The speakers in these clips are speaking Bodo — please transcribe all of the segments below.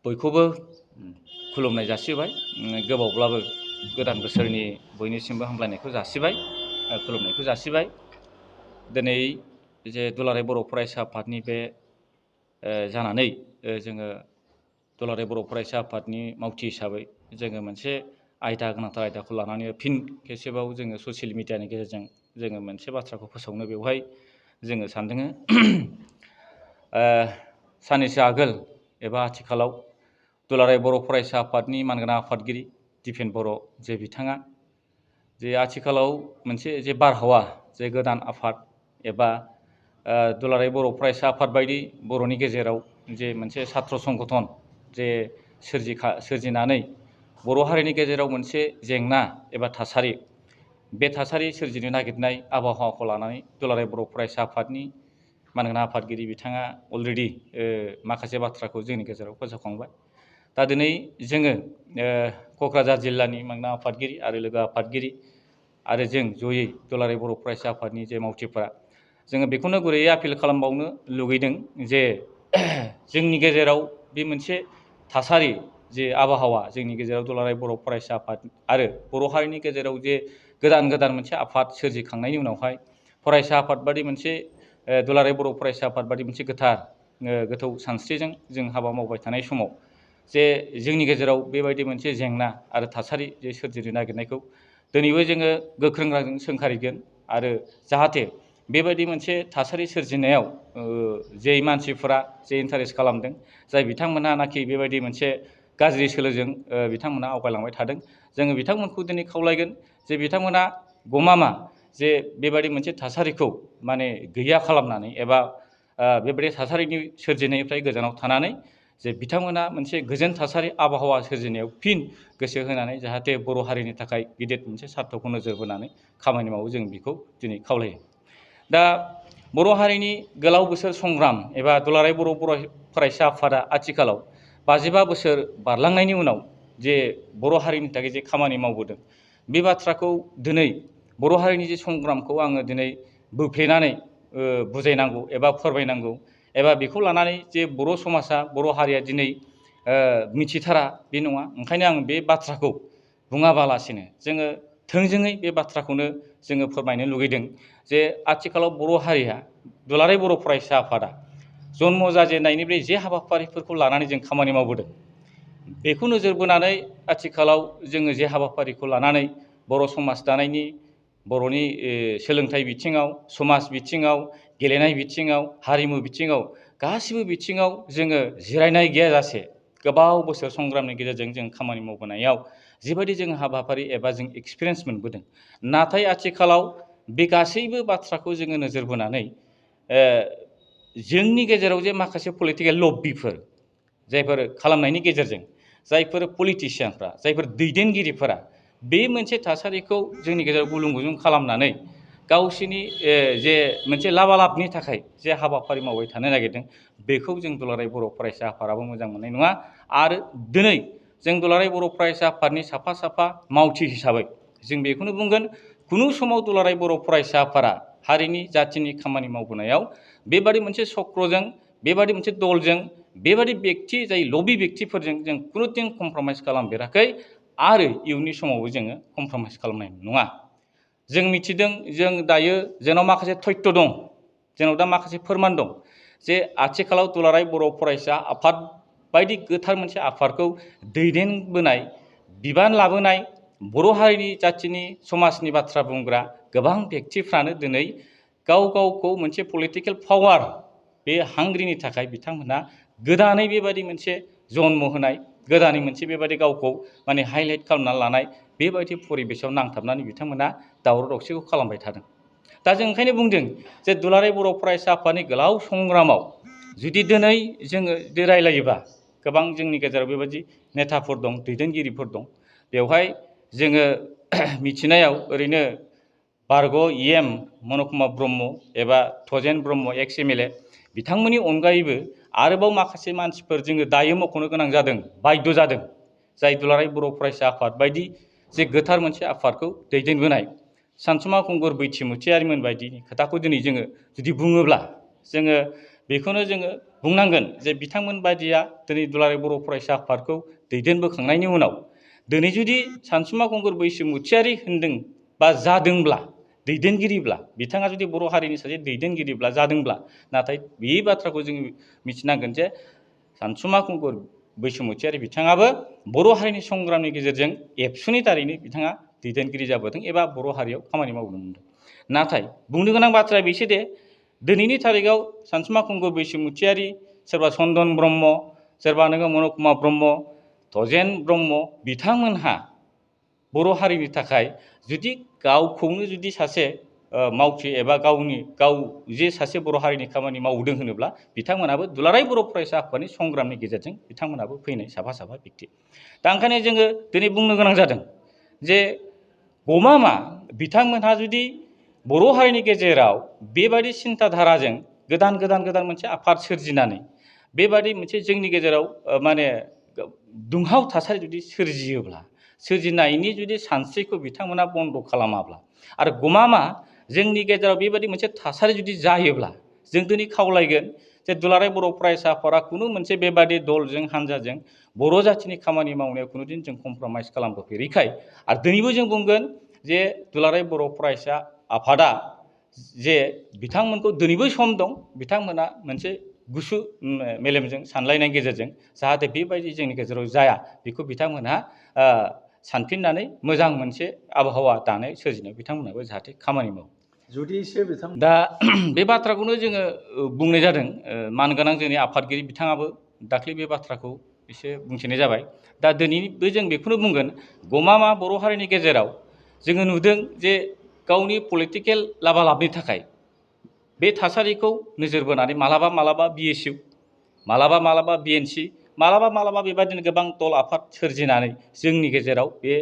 बयखौबो खुलुमनाय जासिबाय। गोबावब्लाबो गोदान बोसोरनि बयनिसिमबो हामलायनायखौ जासिबाय, खुलुमनायखौ जासिबाय। दिनै जे दुलाराय बर' फरायसा आफादनि बे जानानै जोङो दुलाराय बर' फरायसा आफादनि मावथि हिसाबै जोङो मोनसे आयदा गोनांथार आयदाखौ लानानै फिन खेबसेबाव जोङो ससियेल मिडियानि गेजेरजों जोङो मोनसे बाथ्राखौ फोसावनो बेवहाय जोङो सानदों। साननैसो आगोल एबा आथिखालाव दुलाराय बर' फरायसा आफादनि मानगोनां आफादगिरि दिपेन बर' जे बिथाङा जे आथिखालाव मोनसे जे बारहावा जे गोदान आफाद एबा दुलाराय बर' फरायसा आफाद बायदि बर'नि गेजेराव जे मोनसे सात्र संगठन जे सोरजिनानै बर' हारिनि गेजेराव मोनसे जेंना एबा थासारि बे थासारि सोरजिनो नागिरनाय आबहावाखौ लानानै दुलाराय बर' फरायसा आफादनि मानगोनां आफादगिरि बिथाङा अलरेडि माखासे बाथ्राखौ जोंनि गेजेराव फोसावखांबाय। दा दिनै जोङो क'क्राझार जिल्लानि मानगोनां आफादगिरि आरो लोगो आफादगिरि आरो जों जयै दुलाराय बर' फरायसा आफादनि जे मावथिफोरा जोङो बेखौनो गुरैयै आपिल खालामबावनो लुगैदों जे जोंनि गेजेराव बे मोनसे थासारि जे आबहावा जोंनि गेजेराव दुलाराय बर' फरायसा आफाद आरो बर' हारिनि गेजेराव जे गोदान मोनसे आफाद सोरजिखांनायनि उनावहाय फरायसा आफाद बादि मोनसे दुलाराय बर' फरायसा आफाद बादि मोनसे गोथौ सानस्रिजों जों हाबा मावबाय थानाय समाव जे जोंनि गेजेराव बेबायदि मोनसे जेंना आरो थासारि जे सोरजिनो नागिरनायखौ दिनैबो जोङो गोख्रों रावजों सोंखारिगोन आरो जाहाथे बेबायदि मोनसे थासारि सोरजिनायाव जे मानसिफोरा जे इन्टारेस्ट खालामदों जाय बिथांमोनहानाखि बेबायदि मोनसे गाज्रि सोलोजों बिथांमोना आवगायलांबाय थादों जोङो बिथांमोनखौ दिनै खावलायगोन जे बिथांमोना गमामा जे बेबायदि मोनसे थासारिखौ माने गैया खालामनानै एबा बेबायदि थासारिनि सोरजिनायनिफ्राय गोजानाव थानानै जे बिथांमोना मोनसे गोजोन थासारि आबहावा सोरजिनायाव फिन गोसो होनानै जाहाथे बर' हारिनि थाखाय गिदिर मोनसे सार्थखौ नोजोर बोनानै खामानि मावो जों बेखौ दिनै खावलायो। दा बर' हारिनि गोलाव बोसोर संग्राम एबा दुलाराय बर' फरायसा आफादा आथिखालाव 55 बोसोर बारलांनायनि उनाव जे बर' हारिनि थाखाय जे खामानि मावबोदों बे बाथ्राखौ दिनै बर' हारिनि जे संग्रामखौ आङो दिनै बोफ्लेनानै बुजायनांगौ एबा फोरमायनांगौ एबा बेखौ लानानै जे बर' समाजा बर' हारिया दिनै मिथिथारा बे नङा। ओंखायनो आं बे बाथ्राखौ बुङाबालासिनो जोङो थोंजोङै बे बाथ्राखौनो जोङो फोरमायनो लुगैदों जे आथिखालाव बर' हारिया दुलाराय बर' फरायसा आफादा जन्म जाजेननायनिफ्राय जे हाबाफारिफोरखौ लानानै जों खामानि मावबोदों बेखौ नोजोर बोनानै आथिखालाव जोङो जे हाबाफारिखौ लानानै बर' समाज दानायनि बर'नि सोलोंथाइ बिथिङाव समाज बिथिङाव गेलेनाय बिथिङाव हारिमु बिथिङाव गासिबो बिथिङाव जोङो जिरायनाय गैयाजासे गोबाव बोसोर संग्रामनि गेजेरजों जों खामानि मावबोनायाव जिबायदि जों हाबाफारि एबा जों एक्सपिरियेन्स मोनबोदों नाथाय आथिखालाव बे गासैबो बाथ्राखौ जोङो नोजोर बोनानै जोंनि गेजेराव जे माखासे पलिटिकेल लबिफोर जायफोर खालामनायनि गेजेरजों जायफोर पलिटिशियानफ्रा जायफोर दैदेनगिरिफोरा बे मोनसे थासारिखौ जोंनि गेजेराव गुलुं गुजुं खालामनानै गावसिनि जे मोनसे लाबालाबनि थाखाय जे हाबाफारि मावबाय थानो नागिरदों बेखौ जों दुलाराय बर' फरायसा आफादाबो मोजां मोननाय नङा। आरो दिनै जों दुलाराय बर' फरायसा आफादनि साफा मावथि हिसाबै जों बेखौनो बुंगोन खुनु समाव दुलाराय बर' फरायसा आफादा हारिनि जाथिनि खामानि मावबोनायाव बेबादि मोनसे चक्रजों बेबादि मोनसे दलजों बेबादि बेक्ति जाय लबि बेक्तिफोरजों जों खुनुदिन कमप्रमाइस खालामफेराखै आरो इयुननि समावबो जोङो कमप्रमाइस खालामनाय नङा। जों मिथिदों जों दायो जोंनाव माखासे तथ्य दं जोंनाव दा माखासे फोरमान दं जे आथिखालाव दुलाराय बर' फरायसा आफाद बायदि गोथार मोनसे आफादखौ दैदेनबोनाय बिबान लाबोनाय बर' हारिनि जाथिनि समाजनि बाथ्रा बुंग्रा गोबां बेक्तिफ्रानो दिनै गावखौ मोनसे पलिटिकेल पावार बे हांग्रिनि थाखाय बिथांमोना गोदानै बेबायदि मोनसे जन्म होनाय गोदानै मोनसे बेबायदि गावखौ माने हाइलाइट खालामनानै लानाय बेबायदि परिबेसाव नांथाबनानै बिथांमोना दावराव दावसिखौ खालामबाय थादों। दा जों ओंखायनो बुंदों जे दुलाराय बर' फरायसा आफादनि गोलाव संग्रामाव जुदि दिनै जोङो रायलायोबा गोबां जोंनि गेजेराव बेबायदि नेताफोर दं दैदेनगिरिफोर दं बेवहाय जोङो मिथिनायाव ओरैनो बारग' EM मनज कुमार ब्रह्म एबा थजेन ब्रह्म एक्स MLA बिथांमोननि अनगायैबो आरोबाव माखासे मानसिफोर जोङो दायो मख'नो गोनां जादों बाध्य जादों जाय दुलाराय बर' फरायसा आफाद बायदि जे गोथार मोनसे आफादखौ दैदेनबोनाय सानसुमा खुंगुर बैथिमुथियारिमोन बायदिनि खोथाखौ दिनै जोङो जुदि बुङोब्ला जोङो बेखौनो जोङो बुंनांगोन जे बिथांमोन बायदिया दिनै दुलाराय बर' फरायसा आफादखौ दैदेनबोखांनायनि उनाव दिनै जुदि सानसुमा खुंगुर बैसोमुथियारि होनदों बा जादोंब्ला दैदेनगिरिब्ला बिथाङा जुदि बर' हारिनि सासे दैदेनगिरिब्ला जादोंब्ला नाथाय बे बाथ्राखौ जोङो मिथिनांगोन जे सानसुमा खुंगुर बैसोमुथियारि बिथाङाबो बर' हारिनि संग्रामनि गेजेरजों एबसुनि दारैनो बिथाङा दैदेनगिरि जाबोदों एबा बर' हारियाव खामानि मावनो मोनदों। नाथाय बुंनो गोनां बाथ्राया बेसो दे दिनैनि थारिखआव सानसुमा खुंगुर बैसोमुथियारि, सोरबा चन्दन ब्रह्म, सोरबा नोङो मनकुमार ब्रह्म, धजेन ब्रह्म बिथांमोनहा बर' हारिनि थाखाय जुदि गावखौनो जुदि सासे मावथि एबा गाव जे सासे बर' हारिनि खामानि मावदों होनोब्ला बिथांमोनाबो दुलाराय बर' फरायसा आफादनि संग्रामनि गेजेरजों बिथांमोनाबो फैनाय साफा साफा व्यक्ति। दा ओंखायनो जोङो दिनै बुंनो गोनां जादों जे गमामा बिथांमोनहा जुदि बर' हारिनि गेजेराव बेबायदि सिन्थाधाराजों गोदान मोनसे आफाद सोरजिनानै बेबायदि मोनसे जोंनि गेजेराव माने दुंहाव थासारि जुदि सोरजिनायनि जुदि सानस्रिखौ बिथांमोना बन्द खालामाब्ला आरो गमामा जोंनि गेजेराव बेबायदि मोनसे थासारि जुदि जायोब्ला जों दिनै खावलायगोन जे दुलाराय बर' फरायसा आफादा खुनु मोनसे बेबादि दलजों हान्जाजों बर' जाथिनि खामानि मावनायाव खुनुदिन जों कमप्रमाइज खालामबोफेरैखाय आरो दिनैबो जों बुंगोन जे दुलाराय बर' फरायसा आफादा जे बिथांमोनखौ दिनैबो सम दं बिथांमोना मोनसे गुसु मेलेमजों सानलायनायनि गेजेरजों जाहाथे बेबायदि जोंनि गेजेराव जाया बेखौ बिथांमोनहा सानफिननानै मोजां मोनसे आबहावा दानाय सोरजिनायाव बिथांमोनाबो जाहाथे खामानि मावो। दा बे बाथ्राखौनो जोङो बुंनाय जादों मानगोनां जोंनि आफादगिरि बिथाङाबो दाख्लै बे बाथ्राखौ एसे बुंथिनाय जाबाय। दा दिनैबो जों बेखौनो बुंगोन गमामा बर' हारिनि गेजेराव जोङो नुदों जे गावनि पलिटिकेल लाबालाबनि थाखाय बे थासारिखौ नोजोर बोनानै मालाबा BSU, मालाबा BNC, मालाबा बेबायदिनो गोबां दल आफाद सोरजिनानै जोंनि गेजेराव बे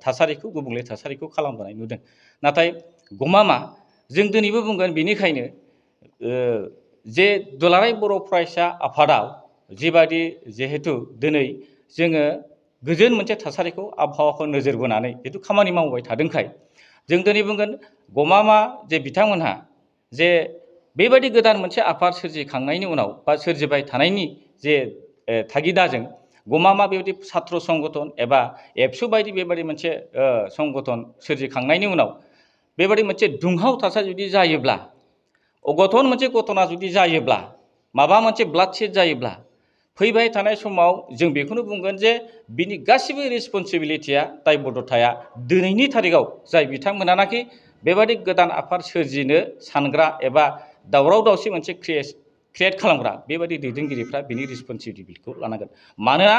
थासारिखौ गुबुंले थासारिखौ खालामबोनाय नुदों। नाथाय गमामा जों दिनैबो बुंगोन बेनिखायनो जे दुलाराय बर' फरायसा आफादाव जिबादि जिहेतु दिनै जोङो गोजोन मोनसे थासारिखौ आबहावाखौ नोजोर बोनानै जिहेतु खामानि मावबाय थादोंखाय जों दिनै बुंगोन गमामा जे बिथांमोनहा जे बेबायदि गोदान मोनसे आफाद सोरजिखांनायनि उनाव बा सोरजिबाय थानायनि जे थागिदाजों गमामा बेबायदि सात्र संगठन एबा एबसु बायदि बेबायदि मोनसे संगठन सोरजिखांनायनि उनाव बेबायदि मोनसे दुंहाव थासारि जुदि जायोब्ला अघटन मोनसे घटना जुदि जायोब्ला माबा मोनसे ब्लाडसेड जायोब्ला फैबाय थानाय समाव जों बेखौनो बुंगोन जे बिनि गासिबो रिसपन्सिबिलिटिया दायबद्धताया दिनैनि थारिखआव जाय बिथांमोनानाखि बेबायदि गोदान आफाद सोरजिनो सानग्रा एबा दावराव दावसि मोनसे क्रिएट खालामग्रा बेबायदि दैदेनगिरिफ्रा बिनि रिसपन्सिबिलिटिखौ लानांगोन। मानोना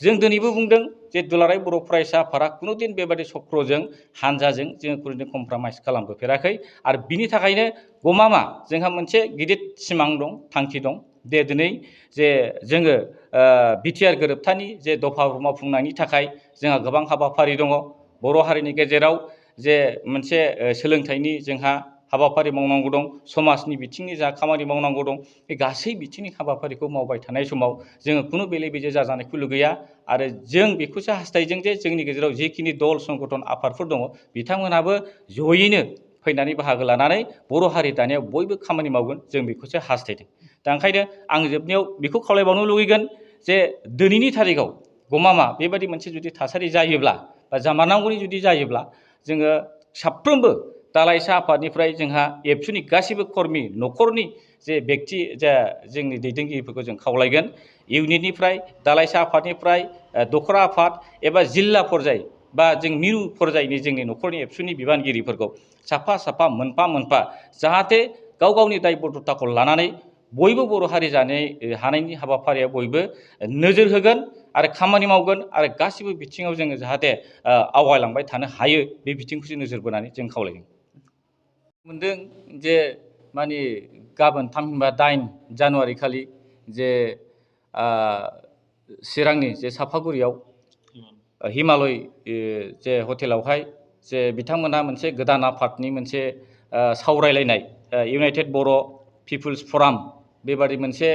जों दिनैबो बुंदों जे दुलाराय बर' फरायसा आफादा खुनुदिन बेबायदि चक्रजों हानजाजों जोङो खुनुदिन कमप्रमाइज खालामबोफेराखै आरो बिनि थाखायनो गमामा जोंहा मोनसे गिदिर सिमां दं, थांखि दं जे दिनै जे जोङो बिटिआर गोरोबथानि जे दफा मावफुंनायनि थाखाय जोंहा गोबां हाबाफारि दङ। बर' हारिनि गेजेराव जे मोनसे सोलोंथाइनि जोंहा हाबाफारि मावनांगौ दं, समाजनि बिथिंनि जा खामानि मावनांगौ दं, बे गासै बिथिंनि हाबाफारिखौ मावबाय थानाय समाव जोङो खुनु बेले बेजे जाजानायखौ लुगैया आरो जों बेखौसो हास्थायदों जे जोंनि गेजेराव जिखिनि दल संगठन आफादफोर दङ बिथांमोनहाबो जयैनो फैनानै बाहागो लानानै बर' हारि दानायाव बयबो खामानि मावगोन जों बेखौसो हास्थायदों। दा ओंखायनो आं जोबनायाव बेखौ खावलायबावनो लुगैगोन जे दिनैनि थारिखआव गमामा बेबायदि मोनसे जुदि थासारि जायोब्ला बा जामानांगौनि जुदि जायोब्ला जोङो साफ्रोमबो दालाइसा आफादनिफ्राय जोंहा एबसुनि गासैबो कर्मि न'खरनि जे बेक्ति जा जोंनि दैदेनगिरिफोरखौ जों खावलायगोन इउनिटनिफ्राय दालाइसा आफादनिफ्राय दखरा आफाद एबा जिल्ला पर्याय बा जों मिरु पर्यायनि जोंनि न'खरनि एबसुनि बिबानगिरिफोरखौ साफा मोनफा जाहाथे गाव गावनि दायबद्धताखौ लानानै बयबो बर' हारि जानाय हानायनि हाबाफारिया बयबो नोजोर होगोन आरो खामानि मावगोन आरो गासिबो बिथिङाव जोङो जाहाथे आवगायलांबाय थानो हायो बे बिथिंखौसो नोजोर बोनानै जों खावलायदों। मोनदों जे माने गाबोन थामहिनबा 8 जानुवारि खालि जे चिरांनि जे सापागुरियाव हिमालय जे हटेलावहाय जे बिथांमोनहा मोनसे गोदान आफादनि मोनसे सावरायलायनाय इउनाइटेड बर' पिपुल्स फराम बेबादि मोनसे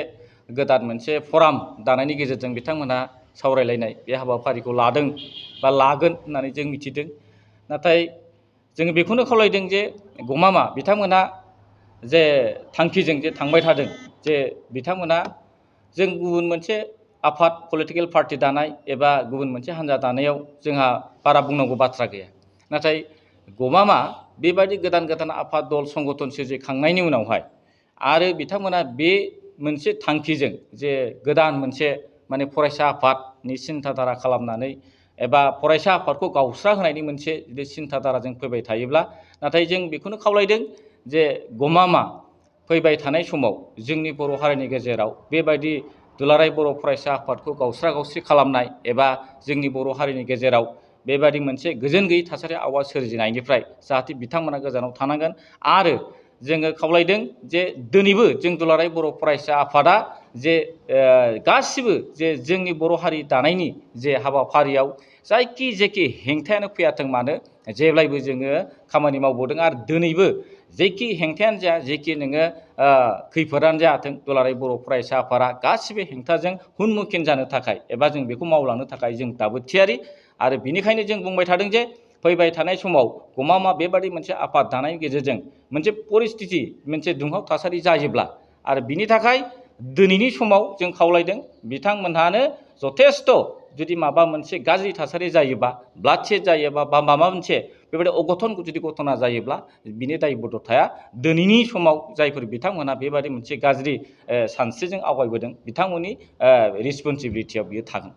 गोदान मोनसे फराम दानायनि गेजेरजों बिथांमोनहा सावरायलायनाय बे हाबाफारिखौ लादों बा लागोन होननानै जों मिथिदों। नाथाय जोङो बेखौनो खावलायदों जे गमामा बिथांमोना जे थांखिजों जे थांबाय थादों जे बिथांमोना जों गुबुन मोनसे आफाद पलिटिकेल पार्टी दानाय एबा गुबुन मोनसे हान्जा दानायाव जोंहा बारा बुंनांगौ बाथ्रा गैया। नाथाय गमामा बेबायदि गोदान गोदान आफाद दल संगठन सोरजिखांनायनि उनावहाय आरो बिथांमोना बे मोनसे थांखिजों जे गोदान मोनसे माने फरायसा आफादनि सिन्थाधारा खालामनानै एबा फरायसा आफादखौ गावस्रा होनायनि मोनसे जुदि सिन्थाधाराजों फैबाय थायोब्ला नाथाय जों बेखौनो खावलायदों जे गमामा फैबाय थानाय समाव जोंनि बर' हारिनि गेजेराव बेबायदि दुलाराय बर' फरायसा आफादखौ गावस्रा गावस्रि खालामनाय एबा जोंनि बर' हारिनि गेजेराव बेबायदि मोनसे गोजोन गैयै थासारि आवाज सोरजिनायनिफ्राय जाहाथे बिथांमोना गोजानाव थानांगोन। आरो जोङो खावलायदों जे दिनैबो जों दुलाराय बर' फरायसा आफादा जे गासिबो जे जोंनि बर' हारि दानायनि जे हाबाफारियाव जायखि जेखि हेंथायानो फैयाथों मानो जेब्लायबो जोङो खामानि मावबोदों। आरो दिनैबो जेखि हेंथायानो जाया जेखि नोङो खैफोदानो जायाथों दुलाराय बर' फरायसा आफादा गासिबो हेंथाजों हुनमुखिन जानो थाखाय एबा जों बेखौ मावलांनो थाखाय जों दाबो थियारि। आरो बिनिखायनो जों बुंबाय थादों जे फैबाय थानाय समाव गमामा बेबादि मोनसे आफाद दानायनि गेजेरजों मोनसे परिस्थिति मोनसे दुंहाव थासारि जायोब्ला आरो बिनि थाखाय दिनैनि समाव जों खावलायदों बिथांमोनहानो जथेस्थ' जुदि माबा मोनसे गाज्रि थासारि जायोबा ब्लाडशेड जायोबा बा माबा मोनसे बेबायदि अघटन जुदि घटना जायोब्ला बिनि दायबद्धताया दिनैनि समाव जायफोर बिथांमोनहा बेबादि मोनसे गाज्रि सानस्रिजों आवगायबोदों बिथांमोननि रिसपन्सिबिलिटियाव बियो थागोन।